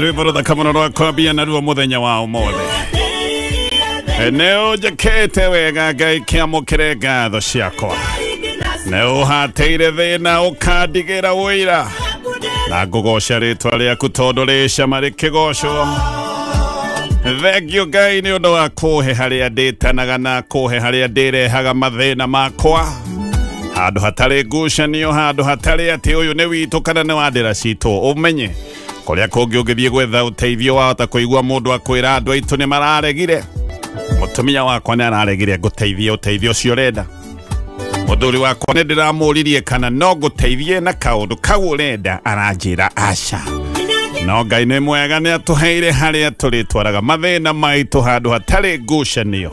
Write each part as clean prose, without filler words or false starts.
Rwĩmbo rũthaka mũno rwa kwambia naruo mũthenya wa ũmũthĩ. Nĩ ũnjĩkĩte wega Ngai, kĩamũkĩre ngatho ciakwa. Nĩ ũhatĩire thĩna ũkandigĩra ũira, na ngũgoca rĩtwa rĩaku tondũ rĩ cama rĩkĩgocwo. Thengiũ Ngai nĩ ũndũ wa kũhe harĩa ndĩtanaga na kũhe harĩa ndĩrehaga mathĩna makwa, handũ hatarĩ ngucanio, handũ hatarĩ atĩ ũyũ nĩ witũ kana nĩ wa ndĩra citũ. Ũmenye kũrĩa kũngĩ ũngĩthiĩ gwetha ũteithio, wahota kũigua mũndũ akwĩra andũ aitũ nĩ mararegire, mũtumia wakwa nĩ araregire ngũteithie ũteithio ũcio ũrenda, mũthuri wakwa nĩ ndĩramũririe kana no ngũteithie na kaũndũ kau ũrenda, aranjĩra aca. No Ngai nĩ mwega, nĩ atũheire harĩa tũrĩtwaraga mathĩna maitũ, handũ hatarĩ ngucanio.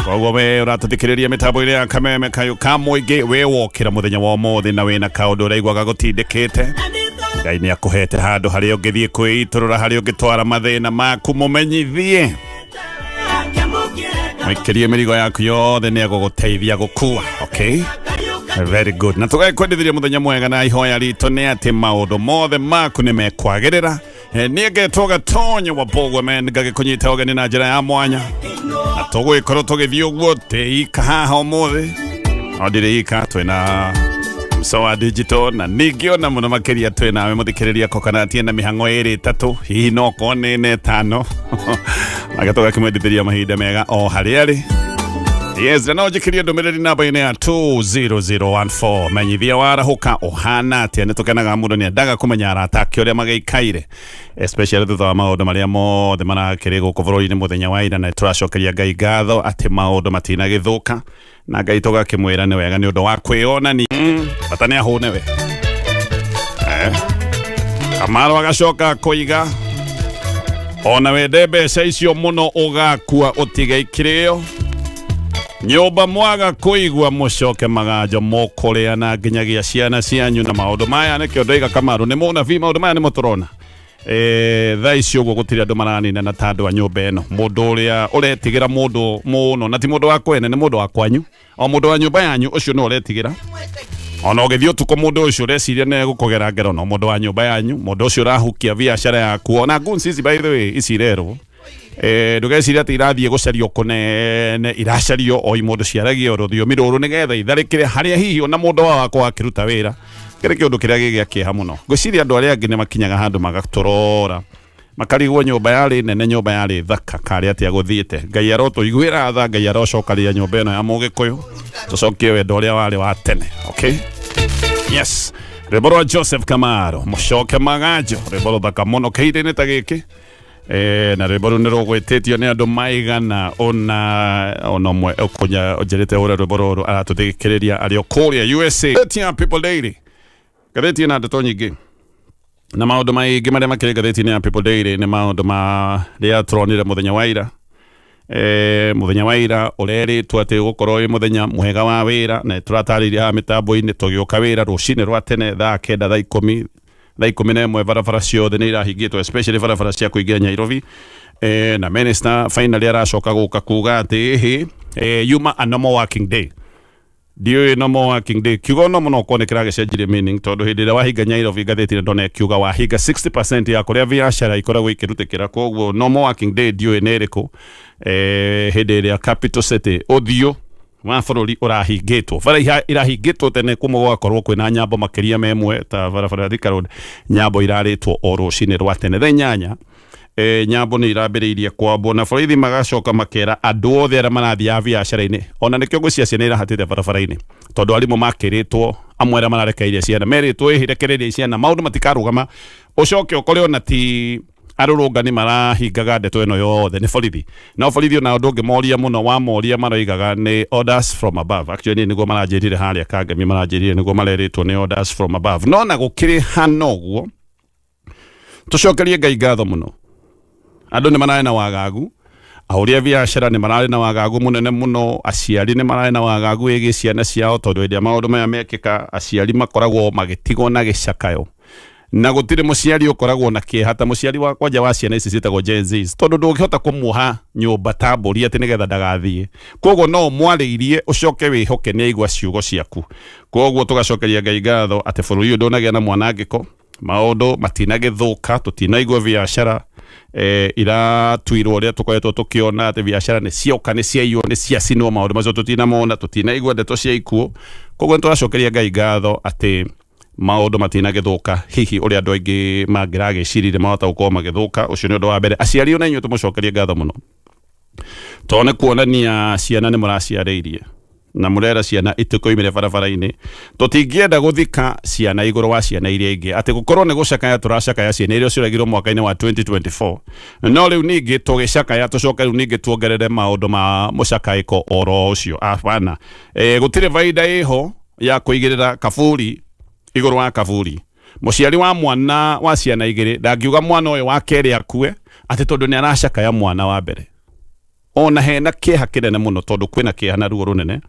Koguo we ũratũthikĩrĩria mĩtambo-inĩ ya Kameme Kayũ ka Mũingĩ, we wokĩra mũthenya wa ũmũthĩ na wĩna kaũndũ ũraigua gagũtindĩkĩte, Ngai nĩ akũhete handũ harĩa ũngĩthiĩ kwĩitũrũra, harĩa ũngĩtwara mathĩna maku, mũmenyithie, mũikĩrie mĩrigo yaku yothe, nĩ egũgũteithia gũkua. Okay, very good. Na tũgakwendithĩria mũthenya mwega, na ihoya ritũ nĩ atĩ maũndũ mothe maku nĩ mekwagĩrĩra. Niĩ ngetwo Gatonyo wa Bogwe men, ngagĩkũnyita ũgeni na njĩra ya mwanya, na tũgũgĩkorwo tũgĩthiĩ ũguo tĩika haha ũmũthĩ. No ndirĩ ika, twĩna Mso wa digital, na ningĩ ona mũno makĩria twĩ nawe mũthikĩrĩria kokanati na mĩhang'o ĩrĩ ĩtatũ, hihi no korwo nĩ ĩna ĩtano, nake tũgakĩmwendithĩria mahinda mega o harĩa arĩ. Yes, na no njĩkĩrie ndũmĩrĩri namba-inĩ ya 20014, menyithia warahũka ũhana atĩa. Nĩ tũkenaga mũndũ nĩ endaga kũmenya arata ake ũrĩa magĩikaire, especially thutha wa maũndũ marĩa mothe marakĩrĩ gũkũ bũrũri-inĩ mũthenya wa ira, na tũracokeria Ngai ngatho atĩ maũndũ matinagĩthũka, na Ngai tũgakĩmwĩra nĩ wega nĩ ũndũ wa kwĩyonania. Bata nĩ ahũne we. Kamaro agacoka koiga ona wende mbeca icio mũno, ũgakua ũtige ikĩrĩo nyũmba, mwaga kũigua mũcoke maganjo mũkũrĩa na nginyagia ciana cianyu. Na maũndũ maya nĩkĩo ndoiga Kamaru nĩ mũnabii, maũndũ maya nĩmo tũrona. Thaa ici ũguo gũtirĩ andũ maraninana ta andũ a nyũmba ĩno. Mũndũ ũrĩa ũretigĩra mũndũ mũno na ti mũndũ wa kwene, nĩ mũndũ wa kwanyu, o mũndũ wa nyũmba yanyu, ũcio nĩ ũretigĩra. Ona ũgĩthiĩ ũtukũ, mũndũ ũcio ũreciria nĩ egũkũgera ngero no mũndũ wa nyũmba yanyu, mũndũ ũcio ũrahukia biacara yaku. Ona goons ici, by the way, ici irerwo, ndũgeciria atĩ irathiĩ gũcario kũnene, iracario o imũndũ ciaragia rũthiomi rũrũ nĩgetha itharĩkĩre harĩa hihi ona mũndũ wao akorwo akĩruta wĩra. Kĩrĩ kĩũndũ kĩrĩa gĩ gĩa kĩeha mũno. Ngwĩciria andũ arĩa angĩ nĩ makinyaga handũ magatũrora, makarigwo nyũmba yarĩ nene, nyũmba yarĩ thaka, karĩ atĩa gũthiĩte. Ngai arotũiguĩra tha, Ngai arocokarĩria nyũmba ĩno ya Mũgĩkũyũ, tũcokie wendo ũrĩa warĩ wa tene. Okay, yes, rwĩmbo rwa Joseph Kamaro, mũcoke maganjo, rwĩmbo rũthaka mũno kĩhinda-inĩ ta gĩkĩ. Na rwĩmbo rũu nĩ rũgwĩtĩtio nĩ andũ maigana ũna, ona ũmwe ũkũnya ũnjĩrĩte ũrĩa rwĩmbo rũrũ aratũthikĩrĩria arĩ o kũrĩa USA. Ngathĩti ya People Daily, ngathĩti ĩna ndeto nyingĩ na maũndũ maingĩ marĩa makĩrĩ ngathĩti-inĩ ya People Daily nĩ maũndũ marĩa tũronire mũthenya wa ira. Mũthenya wa ira ũrerĩtwo atĩ ũgũkorwo wĩ mũthenya mwega wa wĩra, na tũratarĩirie haha mĩtambo-inĩ tũgĩũka wĩra rũcinĩ rwa tene thaa 9, thaa 10, thaa 11, barabara ciothe nĩ irahingĩtwo, especially barabara cia kũingĩra Nairobi. Na minister finally aracoka gũka kuga atĩ ĩhĩ, yuma a normal working day. Ndiũĩ normal working day, kiugo normal no korwo nĩ kĩragĩcenjirie meaning, tondũ hĩndĩ ĩrĩa wahinga Nairobi, ngathĩti ndona ĩkiuga wahinga 60% ya kũrĩa biacara ikoragwo ikĩrutĩkĩra. Koguo normal working day ndiũĩ nĩ ĩrĩkũ, hĩndĩ ĩrĩa capital city, ũthiũ wa bũrũri, ũrahingĩtwo, bara irahingĩtwo tene, kumwe gũgakorwo kwĩna nyambo makĩria ma ĩmwe ta barabara ya Thika Road, nyambo irarĩtwo o rũcinĩ rwa tene thaa 8. Nyambo nĩ irambĩrĩirie kwambwo na borithi magacoka makera andũ othe arĩa marathiaga biacara-inĩ. Ona nĩkĩo ngwĩciria ciana irahatĩte barabara-inĩ, tondũ arimũ makĩrĩtwo amwe arĩa mararekereirie ciana merĩtwo ĩhĩ rekereria ciana, maũndũ matikarũgama. Ũcoke ũkore ona ti arũrũngani marahingaga ndeto ĩno yothe, nĩ borithi. No borithi ona ũndũ ũngĩmoria mũno, wamoria maroigaga nĩ orders from above. Actually nĩguo maranjĩrire harĩa Kangemi, maranjĩrire nĩguo marerĩtwo nĩ orders from above. No na gũkĩrĩ hana ũguo, tũcokerie Ngai ngatho mũno. Andũ nĩ mararĩ na wagagu, ahũri a biacara nĩ mararĩ na wagagu mũnene mũno, aciari nĩ mararĩ na wagagu wĩgiĩ ciana ciao, tondũ hĩndĩ ĩrĩa maũndũ maya mekĩka, aciari makoragwo magĩtigwo na gĩcakayo, na gũtirĩ mũciari ũkoragwo na kĩeha ta mũciari wa kwanja wa ciana ici ciĩtagwo Gen Zs, tondũ ndũngĩhota kũmuoha nyũmba ta mbũri atĩ nĩgetha ndagathiĩ. Koguo no ũmwarĩirie, ũcoke wĩhoke nĩ aigua ciugo ciaku. Koguo tũgacokeria Ngai ngatho atĩ bũrũri ũyũ ndũnagĩa na mwanangĩko. Maũndũ matinagĩthũka, tũtinaigua biacara iratuirwo ũrĩa tũkoretwo tũkĩona atĩ biacara nĩ cioka, nĩ ciaiywo, nĩ ciacinwo. Maũndũ macio tũtinamona, tũtinaigua ndeto cia ikuũ. Koguo nĩ tũracokeria Ngai ngatho atĩ maũndũ matinagĩthũka hihi ũrĩa andũ aingĩ mangĩragĩciririe mahota gũkorwo magĩthũka. Ũcio nĩ ũndũ wa mbere. Aciari ona inyuĩ tũmũcokerie ngatho mũno, tondũ nĩ kuonania ciana nĩ mũraciarĩirie na mũrera ciana itikoimire barabara-inĩ. Tũtingĩenda gũthika ciana igũrũ wa ciana iria ingĩ, atĩ gũkorwo nĩ gũcakaya tũracakaya ciana iria ciũragirwo mwaka-inĩ wa 2024, no rĩu ningĩ tũgĩcakaya tũcoke rĩu ningĩ tuongerere maũndũ ma mũcakaĩko oro ũcio. Abana, gũtirĩ baida ĩho ya kũigĩrĩra kaburi igũrũ wa kaburi. Mũciari wa mwana wa ciana igĩrĩ ndangiuga mwana ũyũ wa kerĩ akue atĩ tondũ nĩ aracakaya mwana wa mbere, ona hena kĩeha kĩnene mũno, tondũ kwĩna kĩeha na ruo rũnene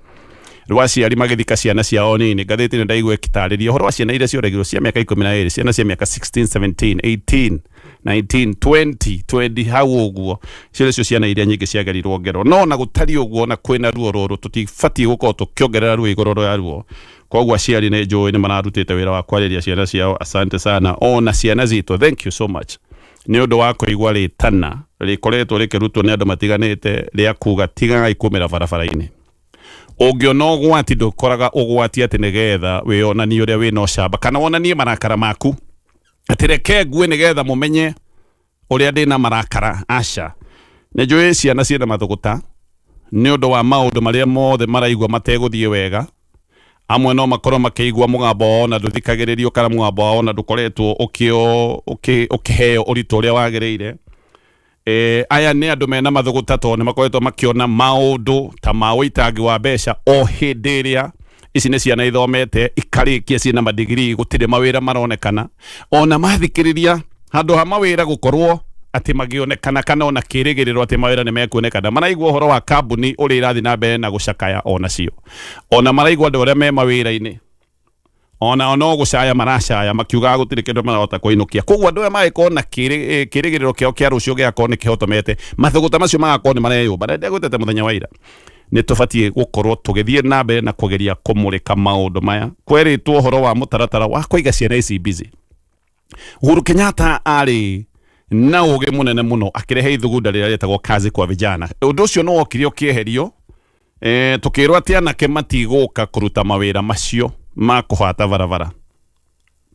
rwa aciari magĩthika ciana ciao nini. Ngathĩti nĩ ndaigua ĩgĩtarĩria ũhoro wa ciana iria cioragirwo cia mĩaka 12, ciana cia mĩaka 16, 17, 18, 19, 20, 20 hau ũguo. Icio nĩcio ciana iria nyingĩ ciagerirwo ngero. No ona gũtariĩ ũguo, ona kwĩna ruo rũrũ, tũtibatiĩ gũkorwo tũkĩongerera ruo igũrũ rĩa ruo. Koguo aciari nĩ njũĩ nĩ mararutĩte wĩra wa kwarĩria ciana ciao. Asante sana ona ciana citũ, thank you so much nĩ ũndũ wa kũigua rĩtana rĩkoretwo rĩkĩrutwo nĩ andũ matiganĩte rĩa kuga tigagai kumĩra barabara-inĩ. Ũngĩona ũgwati, ndũkoraga ũgwati atĩ nĩgetha wĩyonanie ũrĩa wĩna ũcamba kana wonanie marakara maku atĩ reke ngue nĩgetha mũmenye ũrĩa ndĩna marakara. Aca, nĩ njũĩ ciana ciĩna mathũgũta nĩ ũndũ wa maũndũ marĩa mothe maraigua mategũthiĩ wega. Amwe no makorwo makĩigua mũgambo wao na ndũthikagĩrĩrio, kana mũgambo wao na ndũkoretwo ũkĩheo ũritũ ũrĩa wagĩrĩire. Aya nĩ andũ mena mathũgũta tondũ nĩ makoretwo makĩona maũndũ ta ma ũitangi wa mbeca o hĩndĩ ĩrĩa ici nĩ ciana ithomete ikarĩkia ciĩna madigiri, gũtirĩ mawĩra maronekana. Ona mathikĩrĩria, handũ ha mawĩra gũkorwo atĩ magĩonekana kana ona kĩrĩgĩrĩro atĩ mawĩra nĩ mekuonekana, maraigua ũhoro wa kambuni ũrĩa irathiĩ na mbere na gũcakaya onacio. Ona maraigua andũ arĩa me mawĩra-inĩ ona no gũcaya maracaya makiugaga gũtirĩ kĩndũ marahota kũinũkia. Koguo andũ aya magĩkorwo na kĩrĩgĩrĩro kĩao kĩa rũciũ gĩgakorwo nĩ kĩhotomete, mathũgũta macio magakorwo nĩ mareyũmba. Na ndegwĩtete mũthenya wa ira, nĩ tũbatiĩ gũkorwo tũgĩthiĩ na mbere na kũgeria kũmũrĩka maũndũ maya. Kwerĩtwo ũhoro wa mũtaratara wa kũiga ciana ici busy. Uhuru Kenyatta arĩ na ũgĩ mũnene mũno akĩrehe ithugunda rĩrĩa rĩetagwo Kazi kwa Vijana. Ũndũ ũcio nĩ wokire ũkĩeherio, tũkĩrwo atĩ anake matigũka kũruta mawĩra macio ma kũhata barabara.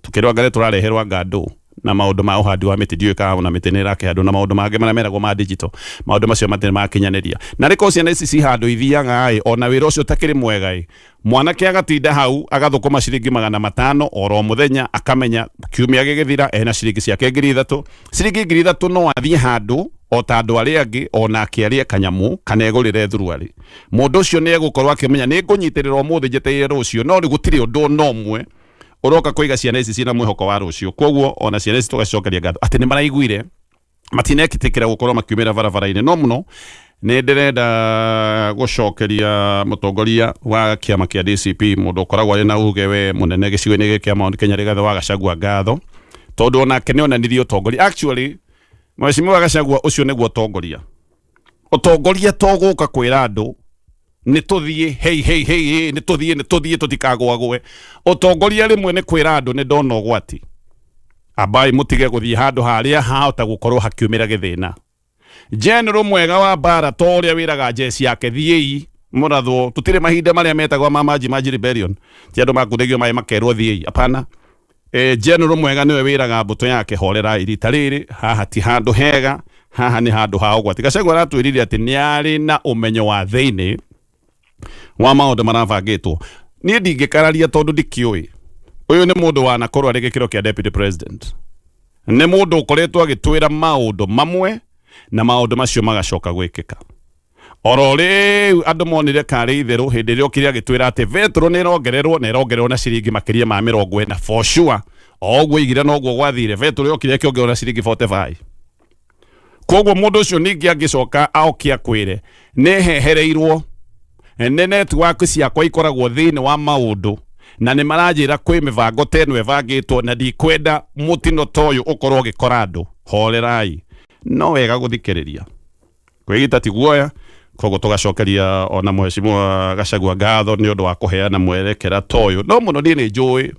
Tũkĩrwo anga nĩ tũrareherwo anga andũ na maũndũ ma ũhandi wa mĩtĩ, ndiũĩ kana ona mĩtĩ nĩ ĩrakĩhandwo, na maũndũ mangĩ marĩa meragwo ma digital. Maũndũ macio matirĩ makinyanĩria. Na rĩkorwo ciana ici ci handũ ithiaga ĩ, ona wĩra ũcio ũtakĩrĩ mwega ĩ, mwanake agatinda hau agathũkũma ciringi 500 oro mũthenya, akamenya kiumia gĩgĩthira ena ciringi ciake 3,000. Ciringi 3,000 no athiĩ handũ o ta andũ arĩa angĩ, onake arĩe kanyamũ kana egũrĩre thuruarĩ. Mũndũ ũcio nĩ egũkorwo akĩmenya nĩ ngũnyitĩrĩra ũmũthĩ njetereire rũciũ, no rĩu gũtirĩ ũndũ ona ũmwe ũroka kũiga ciana ici ciĩna mwĩhoko wa rũciũ. Koguo ona ciana ici tũgacicokeria ngatho atĩ nĩ maraiguire, matinetĩkĩra gũkorwo makiumĩra barabara-inĩ. No mũno nĩ ndĩrenda gũcokeria mũtongoria wa kĩama kĩa DCP, mũndũ ũkoragwo arĩ na uge we mũnene gĩcigo-inĩ gĩkĩ kĩa Mount Kenya, Rigathĩ wa Gachagua, ngatho tondũ onake nĩ onanirie ũtongoria. Actually, Mheshimiwa Gachagua, ũcio nĩguo ũtongoria. Ũtongoria to gũka kwĩra andũ nĩ tũthiĩ, hei hei hei hei, nĩ tũthiĩ, nĩ tũthiĩ, tũtikagwagwe. Ũtongoria rĩmwe nĩ kwĩra andũ nĩ ndona ũgwati, ambai mũtige gũthiĩ handũ harĩa hahota gũkorwo hakiumĩra gĩthĩna. General mwega wa mbara to ũrĩa wĩraga jeshi yake thiĩi mũrathwo. Tũtirĩ mahinda marĩa metagwo ma Maji Maji Rebellion, ti andũ makunagio maĩ makerwo thiĩi, hapana. General mwega nĩwe wĩraga mbũtũ yake horerai, rita rĩrĩ haha ti handũ hega, haha nĩ handũ ha ũgwati. Gachagua aratwĩrire atĩ nĩ arĩ na ũmenyo wa thĩinĩ wa maũndũ marabangĩtwo. Niĩ ndingĩkararia tondũ ndikĩũĩ. Ũyũ nĩ mũndũ wanakorwo arĩ gĩkĩro kĩa deputy president, nĩ mũndũ ũkoretwo agĩtwĩra maũndũ mamwe na maũndũ macio magacoka gwĩkĩka. Oro rĩu andũ monire karĩ itherũ hĩndĩ ĩrĩa okire agĩtwĩra atĩ betũrũ nĩ ĩrongererwo na ĩrongererwo na ciringi makĩria ma 40 for sure. O ũguo oigire noguo gwathire, betũrũ yokire ĩkĩongererwo na ciringi 45. Koguo mũndũ ũcio ningĩ angĩcoka aoke akwĩre nĩ hehereirwo nĩ network ciakwa ikoragwo thĩinĩ wa maũndũ na nĩ maranjĩra kwĩ mĩbango ta ĩno ĩbangĩtwo na ndikwenda mũtino ta ũyũ ũkorwo ũgĩkora andũ, horerai. No wega gũthikĩrĩria. Kwĩgita ti guoya. Koguo tũgacokeria ona Mheshimiwa Gachagua ngatho nĩ ũndũ wa kũheana mwerekera ta ũyũ. No mũno niĩ nĩ njũĩ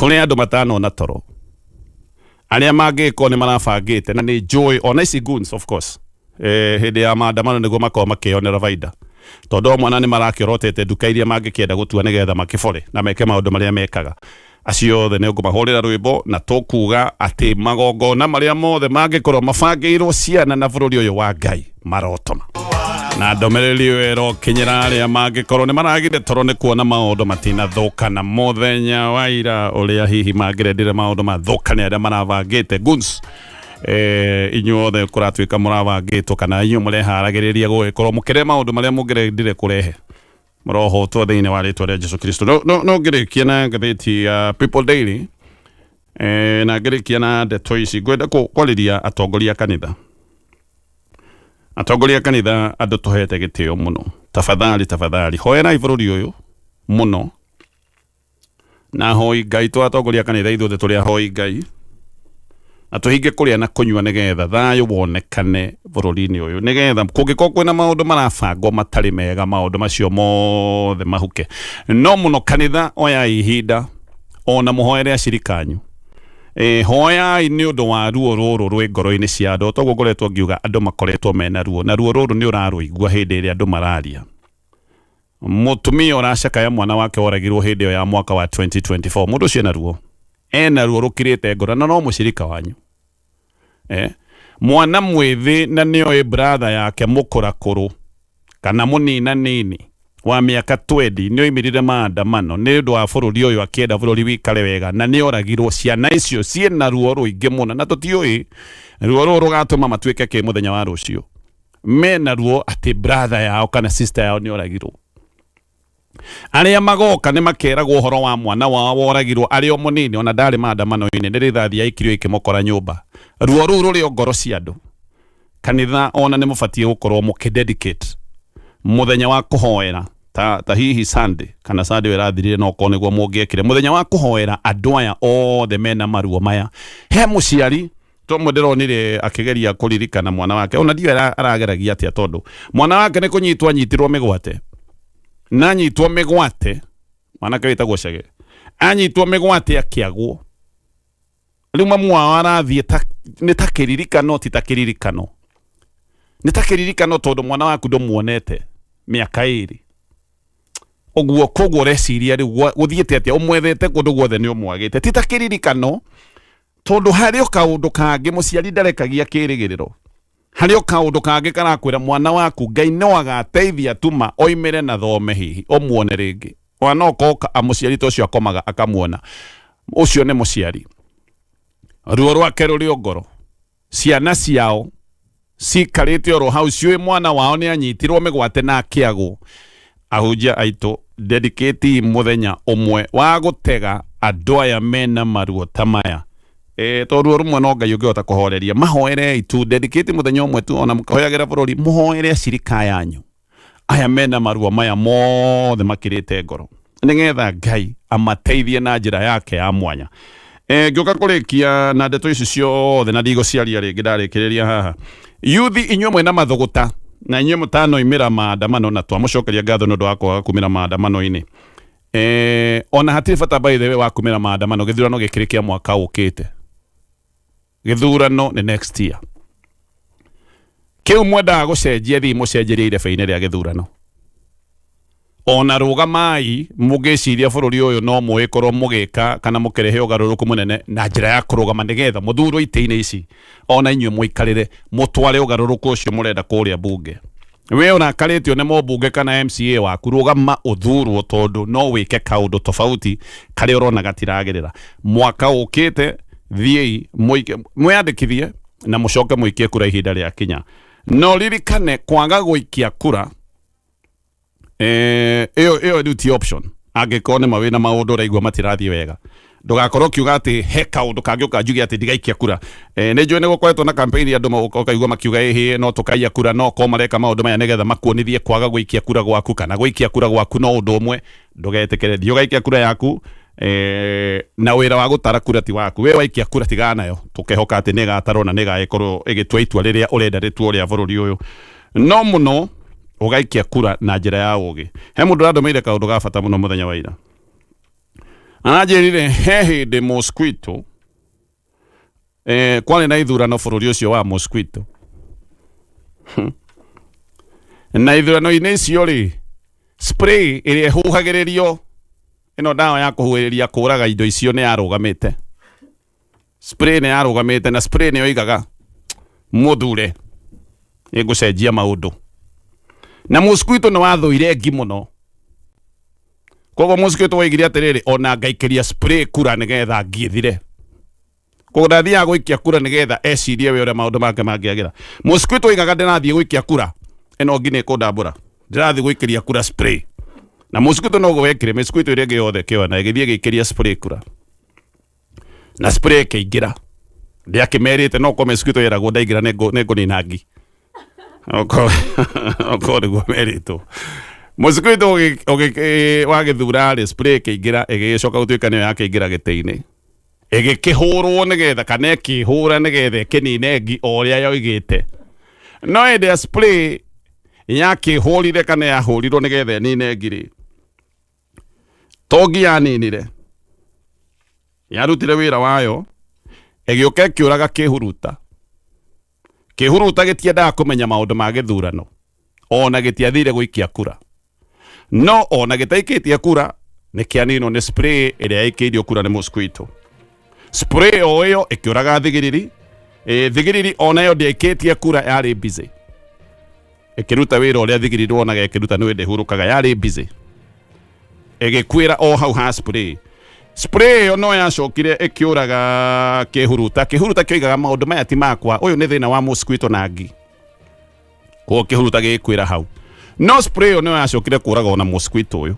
Kũrĩ andũ matanona toro arĩa mangĩkorwo nĩ marabangĩte na nĩ njũĩ ona ici goons of course hĩndĩ ya maandamano nĩguo makorwo makĩonera baida, tondũ o mwana nĩ marakĩorotete nduka iria mangĩkĩenda gũtua nĩgetha makĩbore na meke maũndũ marĩa mekaga. Acio othe nĩ ngũmahũrĩra rwĩmbo na tũkuga atĩ magongona marĩa mothe mangĩkorwo mabangĩirwo ciana na bũrũri ũyũ wa Ngai marotoma. Na ndũmĩrĩri ĩyo ĩrokinyĩra arĩa mangĩkorwo nĩ maragire toro nĩ kuona maũndũ matinathũkana mũthenya wa ira, ũrĩa hihi mangĩrendire maũndũ mathũkane arĩa marabangĩte goons. Inyuothe kũratuĩka mũrabangĩtwo kana inyuĩ mũreharagĩrĩria gũgĩkorwo mũkĩrehe maũndũ marĩa mũngĩrendire kũrehe, mũrohotwo thĩinĩ wa rĩtwa rĩa Jesu Kristo. No ngĩrĩkia na ngathĩti ya People Daily, na ngĩrĩkia na ndeto ici ngwenda kwarĩria atongoria a kanitha. Atongoria a kanitha, andũ tũhete gĩtĩo mũno, tafadhali, tafadhali, hoerai bũrũri ũyũ mũno na hoi Ngai. Tũ atongoria a kanitha ithuothe tũrĩ ahoi Ngai, na tũhinge kũrĩa na kũnyua nĩgetha thayũ wonekane bũrũri-inĩ ũyũ, nĩgetha kũngĩkorwo kwĩna maũndũ marabangwo matarĩ mega, maũndũ macio mothe mahuke. No mũno kanitha, oyai ihinda ona mũhoere acirika anyu. Hoyai nĩ ũndũ wa ruo rũrũ rwĩ ngoro-inĩ cia andũ. Toguo ngoretwo ngiuga, andũ makoretwo mena ruo, na ruo rũrũ nĩ ũrarũigua hĩndĩ ĩrĩa andũ mararia. Mũtumia ũracakaya mwana wake woragirwo hĩndĩ ĩyo ya mwaka wa 2024, mũndũ ũcio ena ruo, ena ruo rũkirĩte ngoro, na no mũcirika wanyu. Mwana mwĩthĩ na nĩoĩ brother yake mũkũrakũrũ kana mũnina nini wa mĩaka 20 nĩoimĩrire maandamano nĩ ũndũ wa bũrũri ũyũ, akĩenda bũrũri wikare wega, na nĩoragirwo. Ciana icio ciĩna ruo rũingĩ mũno, na tũtiũĩ ruo rũrũ rũgatũma matuĩke kĩ mũthenya wa rũciũ. Mena ruo atĩ brother yao kana sister yao nĩoragirwo. Arĩa magoka nĩ makeragwo ũhoro wa mwana wao woragirwo arĩ o mũnini, ona ndarĩ maandamano-inĩ, nĩ rithathi yaikirio ĩkĩmũkora nyũmba. Ruo rũu rũrĩ o ngoro cia andũ. Kanitha ona nĩ mũbatiĩ gũkorwo mũkĩdedicate mũthenya wa kũhoera ta hihi Sunday, kana Sunday ĩyo ĩrathirire, no korwo nĩguo mũngĩekire mũthenya wa kũhoera andũ aya othe mena maruo maya. He mũciari tomwe ndĩronire akĩgeria kũririkana mwana wake, ona ndiũĩ arageragia atĩa, tondũ mwana wake nĩ kũnyitwo anyitirwo mĩgwate, na anyitwo mĩgwate, mwanake wĩtagwo Chege anyitwo mĩgwate akĩagwo. Rĩu mamu wao arathiĩ ta nĩ ta kĩririkano, ti ta kĩririkano, nĩ ta kĩririkano, tondũ mwana waku ndũmuonete mĩaka 2 ũguo. Koguo ũreciria rĩu gũthiĩte atĩa? Ũmwethete kũndũ guothe, nĩ ũmwagĩte. Ti ta kĩririkano, tondũ harĩ o kaũndũ kangĩ mũciari ndarekagia kĩrĩgĩrĩro, harĩ o kaũndũ kangĩ karakwĩra mwana waku Ngai no agateithia tuma oimĩre na thome, hihi ũmuone rĩngĩ. Ona no okorwo mũciari ta ũcio akomaga akamuona. Ũcio nĩ mũciari, ruo rwake rũrĩ o ngoro. Ciana ciao cikarĩte oro hau ciũĩ mwana wao nĩ anyitirwo mĩgwate na akĩagwo. Ahunjia aitũ, dedicate mũthenya ũmwe wa gũtega andũ aya mena maruo ta maya, tondũ ruo rũmwe no Ngai ũngĩhota kũhoreria. Mahoerei tu, dedicate mũthenya ũmwe tu, ona mũkĩhoyagĩra bũrũri, mũhoere acirika yanyu aya mena maruo maya mothe makĩrĩte ngoro, nĩgetha Ngai amateithie na njĩra yake ya mwanya. Ngĩũka kũrĩkia na ndeto ici ciothe na ndigũciaria rĩngĩ, ndarĩkĩrĩria haha. Yuthi, inyuĩ mwĩna mathũgũta na inyuĩ mũtanoimĩra maandamano, na twamũcokeria ngatho nĩ ũndũ wa kwaga kumĩra maandamano-inĩ. Ona hatirĩ bata, by the way, wa kumĩra maandamano. Gĩthurano gĩkĩrĩ kĩa mwaka ũkĩte, gĩthurano nĩ next year. Kĩu mwendaga gũcenjia, thiĩ mũcenjerie irebe-inĩ rĩa gĩthurano. Ona rũgamai mũngĩciria bũrũri ũyũ no mũgĩkorwo mũgĩka kana mũkĩrehe ũgarũrũku mũnene na njĩra ya kũrũgama nĩgetha mũthurwo itĩ-inĩ ici, ona inyuĩ mũikarĩre mũtware ũgarũrũku ũcio mũrenda kũrĩa mbunge. We ũrakarĩtio nĩ mũmbunge kana MCA waku, rũgama ũthurwo, tondũ no wĩke kaũndũ tofauti karĩa ũrona gatiragĩrĩra. Mwaka ũkĩte thiĩi mwĩyandĩkithie na mũcoke mũikie kura ihinda rĩa kinya. No ririkane kwaga gũikia kura, ĩyo rĩu ti option. Angĩkorwo nĩ ma wĩna maũndũ ũraigua matirathiĩ wega, ndũgakorwo ũkiuga atĩ he kaũndũ kangĩũka njuge atĩ ndigaikia kura. Nĩ njũĩ nĩ gũkoretwo na campaign, andũ ũkaigua makiuga ĩhĩ no tũkaiya kura, no korwo mareka maũndũ maya nĩgetha makuonithie kwaga gũikia kura gwaku kana gũikia kura gwaku no ũndũ ũmwe. Ndũgetĩkĩre, thiĩ ũgaikia kura yaku. Na wĩra wa gũtara kura ti waku. We waikia kura, tigana nayo, tũkehoka atĩ nĩ ĩgatarwo na nĩ ĩgagĩkorwo ĩgĩtua itua rĩrĩa ũrenda rĩtuo rĩa bũrũri ũyũ. No mũno ũgaikia kura na njĩra ya ũgĩ. He mũndũ ũrandũmĩire kaũndũ ga bata mũno mũthenya wa ira. Aranjĩrire he hĩndĩ mosquito kwarĩ na ithurano bũrũri ũcio wa mosquito na ithurano-inĩ icio rĩ, spray ĩrĩa ĩhuhagĩrĩrio ĩno ndawa ya kũhuhĩrĩria kũraga indo icio nĩ yarũgamĩte. Spray nĩ yarũgamĩte na spray nĩ yoigaga mũthure nĩngũcenjia maũndũ. Na mosquito nĩ wathũire ngi mũno. Koguo mosquito woigire atĩrĩrĩ, ona ngaikĩria spray kura nĩgetha ngi ĩthire. Koguo ndathiaga gũikia kura nĩgetha ecirie we ũrĩa maũndũ make mangĩagĩra. Mosquito oigaga ndĩrathiĩ gũikia kura ĩno ngi nĩ ĩkũndambũra. Ndĩrathiĩ gũikĩria kura spray. Na mosquito noguo wekire, mosquito ĩrĩa ĩngĩ yothe ĩkĩoya na ĩgĩthiĩ ĩgĩikĩria spray kura. Na spray ĩkĩingĩra. Ndĩakĩmerĩte no korwo mosquito yeragwo ndaingĩra nĩngũnina ngi. Okorwo okorwo nĩguo merĩtwo. Mosquito wagĩthura rĩ, spray ĩkĩingĩra ĩgĩcoka gũtuĩka nĩyo yakĩingĩra gĩtĩ-inĩ. Ĩgĩkĩhũrwo nĩgetha kana ĩkĩhũra nĩgetha ĩkĩnine ngi o ũrĩa yoigĩte. No hĩndĩ ya spray yakĩhũrire kana yahũrirwo nĩgetha ĩnine ngi rĩ, to ngi yaninire, yarutire wĩra wayo, ĩgĩũka ĩkĩũraga kĩhuruta. Kĩhuruta gĩtiendaga kũmenya maũndũ ma gĩthurano, ona gĩtiathire gũikia kura. No ona gĩtaikĩtie kura, nĩ kĩaninwo nĩ spray ĩrĩa yaikĩirio kura nĩ mosquito. Spray o ĩyo ĩkĩũraga thigiriri. Thigiriri onayo ndĩaikĩtie kura, yarĩ busy ĩkĩruta wĩra ũrĩa thigiriri wonaga ĩkĩruta nĩ wĩndĩ hurũkaga, yarĩ busy ĩgĩkuĩra o hau ha spray. Spray ĩyo no yacokire ĩkĩũraga kĩhuruta. Kĩhuruta kĩoigaga maũndũ maya ti makwa, ũyũ nĩ thĩna wa mosquito na ngi, koguo kĩhuruta gĩgĩkuĩra hau. No spray ĩyo nĩyo yacokire kũraga ona mosquito ũyũ.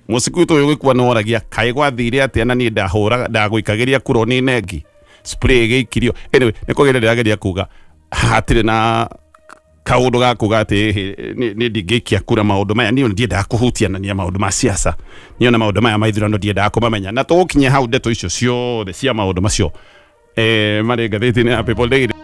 Mosquito ũyũ ũgĩkua nĩ woragia kaĩ gwathire atĩa na niĩ ndahũraga ndagũikagĩria kura ũnine ngi, spray ĩgĩikirio. Anyway, nĩ kũgeria ndĩrageria kuga hatirĩ na kaũndũ ga kuga atĩ nĩ ndingĩikia kura maũndũ maya. Niĩ ndiendaga kũhutianania maũndũ ma siasa, niĩ ona maũndũ maya ma ithurano ndiendaga kũmamenya. Na tũgũkinyia hau ndeto icio ciothe cia maũndũ macio marĩ ngathĩti-inĩ ya People Daily.